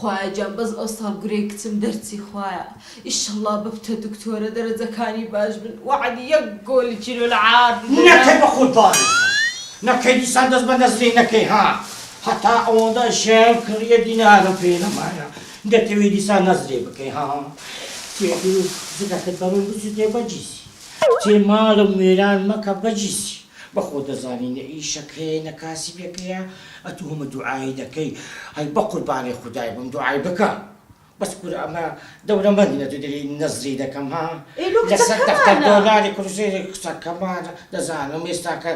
خوایە گیان بەس ئەوساڵ گورەی کچم دەرچی خوایە ئیشەڵا ببتە دکتۆرە دەرەجەکانی باش بن وەعدی یەک گۆلی کیلۆ لە عار بدەیە. نەکەی بە قوربانی بم نەکەی دیسان دەست بە نەزری نەکەی ها هەتا ئەوەندە ژیان کڕیە دینارم پێ نەمایە دەتەوێ دیسان نەزرێ بکەی ها تێ دوو زگەکەت بە من بسوتێ بە جیسی تێ ماڵم وێران مەکە بە جیسی بە خۆت دەزانی نە ئیشەکەیە نە کاسبیەکەیە ئەتوو هەمە دوعای دەکەی هەی بە قوربانی خودای بم دوعای بکە بەس کورە ئەمە دەولەمەند نە تو دەری نەزری دەکەم ها ئێ لۆ لەسەر دەفتەر کچەکەمانە. دۆلاری کروسێری کچەکەمانە دەزانم ئێستاکە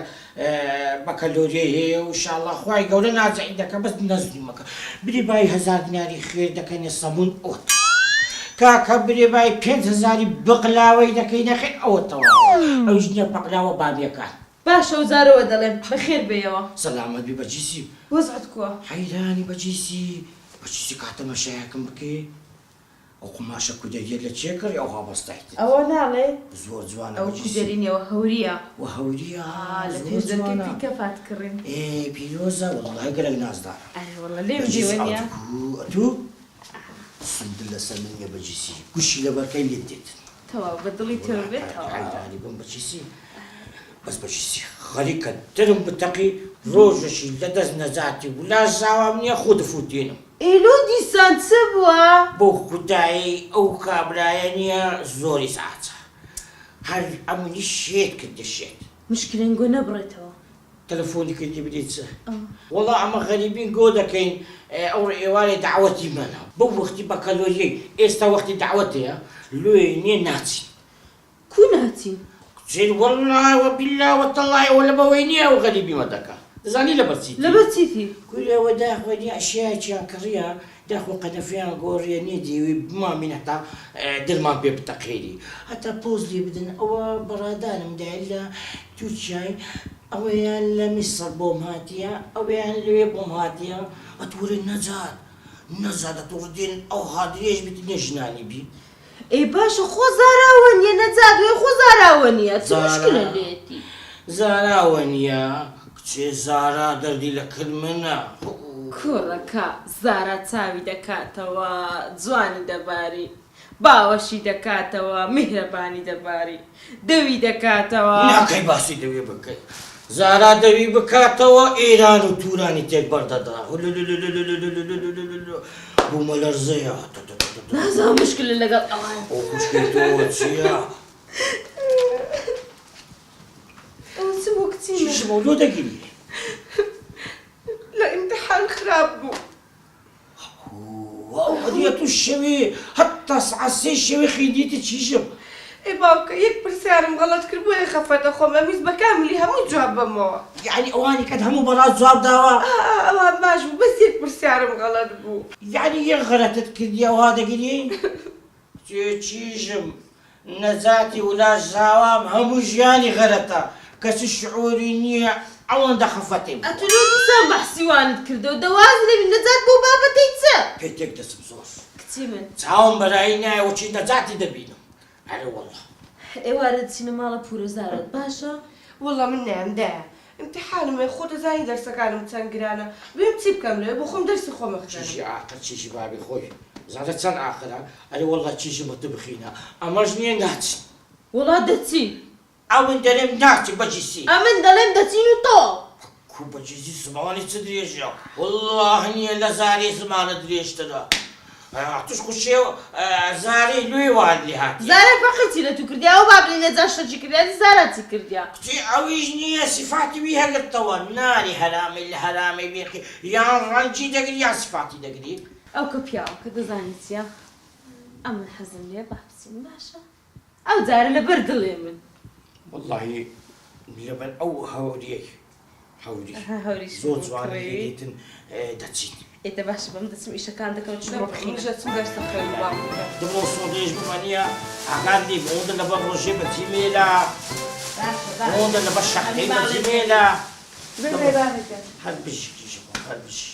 بەکەلۆریەی هەیە و ئیشاڵڵا خوای گەورە ناجحی دەکا بەس نەزری مەکە برێ بای هەزار دیناری خێر دەکەینە سەمون ئۆت کاکە برێ بای پێنج هەزاری بقلاوەی دەکەینە خێر ئەوە تەواوە ئەویش نیە پەقلاوە بامیەکان. باشە ئەو جارەوە دەڵێم بەخێر بێیەوە. سەلامەت بی بەجیسی. وەزعت کوە؟ حەیرانی بەجیسی بەجیسی کا تەمەشایەکم بکەی ئەو قوماشە کودەریە لە کێ کڕی ئەوها بەستایتت. ئەوە ناڵێ زۆر جوانە ئەوە بەجیسی. کودەری نیە ئەوە هەوریە. وە هەوریە ئا لە زۆر پێش دەرکەی جوانە. پیکەپات کڕیم. ئێ پیرۆزە وەڵڵاهی گەلەک نازدارە. ئەرێ وەڵڵا لێم بەجیسی دیوە نیە. ئەتوو ئەتوو سندل لەسەر من نیە بەجیسی گوشی لەبەرکەی لێت دێت. تەواو بە دڵی تۆ بێ تەواو. حەیرانی بم بەجیسی بەس بەجیسی خەریکە درم بتەقی ڕۆژەکی لە دەست نەجاتی ولاش زاوام نیە خۆ دفوتێنم. ئێ لۆ دیسان چ بوە؟ بۆ خودایەی ئەو کابرایە نیە زۆری ساچە هەر ئەمنی شێت کردە شێت. مشکلەن گۆ نەبڕێتەوە. تەلەفۆنی کردی بری چ؟ وەڵا ئەمە غەریبین گۆ دەکەین ئەوڕۆ ئێوارێ دەعوەتی مەنە بەو وەختی بەکەلۆریەی ئێستا وەختی دەعوەتەیە لۆیە نیە ناچین. کو ناچین؟ کچێ وەڵا وەبیلا وەتەڵای ئەوە لەبەوەی نیە ئەو غەریبیمە دەکا دەزانی لەبەر چیتی؟ لەبەر چیتی؟ کورە وە داخوە نیە ئەشیایەکیان کڕیە داخۆ قەنەفەیان گۆڕیە نیە دەیەوێ بمامین هەتا دڵمان پێ بتەقێنی هەتا پۆز لێ بدەن ئەوە بەڕادارم دایە لە تورکیای ئەوەیان لە میسڕ بۆم هاتیە ئەوەیان لەوێ بۆم هاتیە ئەتوڕێ نەجات نەجات ئەتوڕ دێن ئەوها درێژ بیت نیە ژنانی بی. ئێ باشە خۆ زاراوە نیە نەجات وێ خۆ زاراوە نیە چ مشکلە لێتی. زاراوە نیە کچێ زارا دەردی لە کن منە. کوڕەکە زارا چاوی دەکاتەوە جوانی دەباری باوەشی دەکاتەوە میهرەبانی دەباری دەوی دەکاتەوە. ناکەی باسی دەوی بکەی زارا دەوی بکاتەوە ئێران و تورانی تێک بەردەدا بوومەلەرزەیە. نازانم مشکلە لەگەڵ ئەوان. ئەو خوشکەی تۆ چییە؟ ئەوە چ بوو کچی من؟ چیش بوو لۆ دەگری؟ لە ئیمتحان خراپ بوو. ئەو ئەدیە تو شەوێ هەتا سەعات سێی شەوێ خیندیتە چیشم؟ ئێ باوکە یەک پرسیارم غەڵەت کرد بۆیە خەفەتە خۆم ئەمویست بە کاملی هەمووی جواب بەمەوە. یەعنی ئەوانی کەت هەموو بەڕاست جواب داوە؟ ئا ئا ئەوان باش بوو بەس یەک پرسیارم غەڵەت بوو. یەعنی یەک غەلەتت کردیە ئەوها دەگری؟ کچێ چیژم نەجاتی ولاش زاوام هەموو ژیانی غەلەتە کەچی شعوری نیە ئەوەندە خەفەتەی بووە. ئەتو لۆ دیسان بەحسی وانت کردەوە دە واز لێبی نەجات بەو بابەتەی چ؟ پێ تێک دەچم زۆر. کچی من. چاوم بەرایی نایە وەچی نەجاتی دەبینم ئەرێ وەڵا. ئێوارە دەچینە ماڵە پورە زارات باشە؟ وەڵا من نایەم دایە ئیمتیحانم هەیە خۆ دەزانی دەرسەکانم چەند گرانە بێم چی بکەم لەوێ بۆ خۆم دەرسی خۆم ئەخوێنم. چیژی ئاقر چیژی بابی خۆی زانە چەند ئاقرە ئەرێ وەڵا چیژی مە بخینە ئەمەش نیە ناچین. وەڵا دەچین. ئەمن دەلێم ناچم بە جیسی. ئەمن دەڵێم دەچین و تەواو. کو بە جیسی زمانی چ درێژە وەڵا نیە لە زاری زمانە درێژترە توش خو شێو زاری لوێ وان لێ هاتیە. زارا فەقێ چی لە تو کردیە ئەو بابلی نەجات شتەکی کردیە دی زارا چی کردیە. کچێ ئەویش نیە سیفاتی وی هەگرتەوە نانی هەرامی لە هەرامی بێخی یان ڕەنجی دەگری یان سیفاتی دەگری. ئەو کە پیاوەکە دەزانی چیە ئەمن حەزم لێیە با بچین باشە. ئەو جارە لەبەر دڵێ من. وەڵاهی لەبەر ئەو هەوریەی هەوری زۆر جوانە لێ دیتن دەچین. ئێ دە باشە بەم دەچم ئیشەکان دەکەم چوومە بخینە. منیش ئەچم دەرس دەخوێنم باوکم. دڵۆ سۆدەیش بمەنیە ئاگات لێ بێ ئەوەندە لەبەر ڕۆژێ بەجێ مێلە ئەوەندە لەبەر شەقەی بەجێ مێلە هەر بژی کیژە خۆم هەر بژی.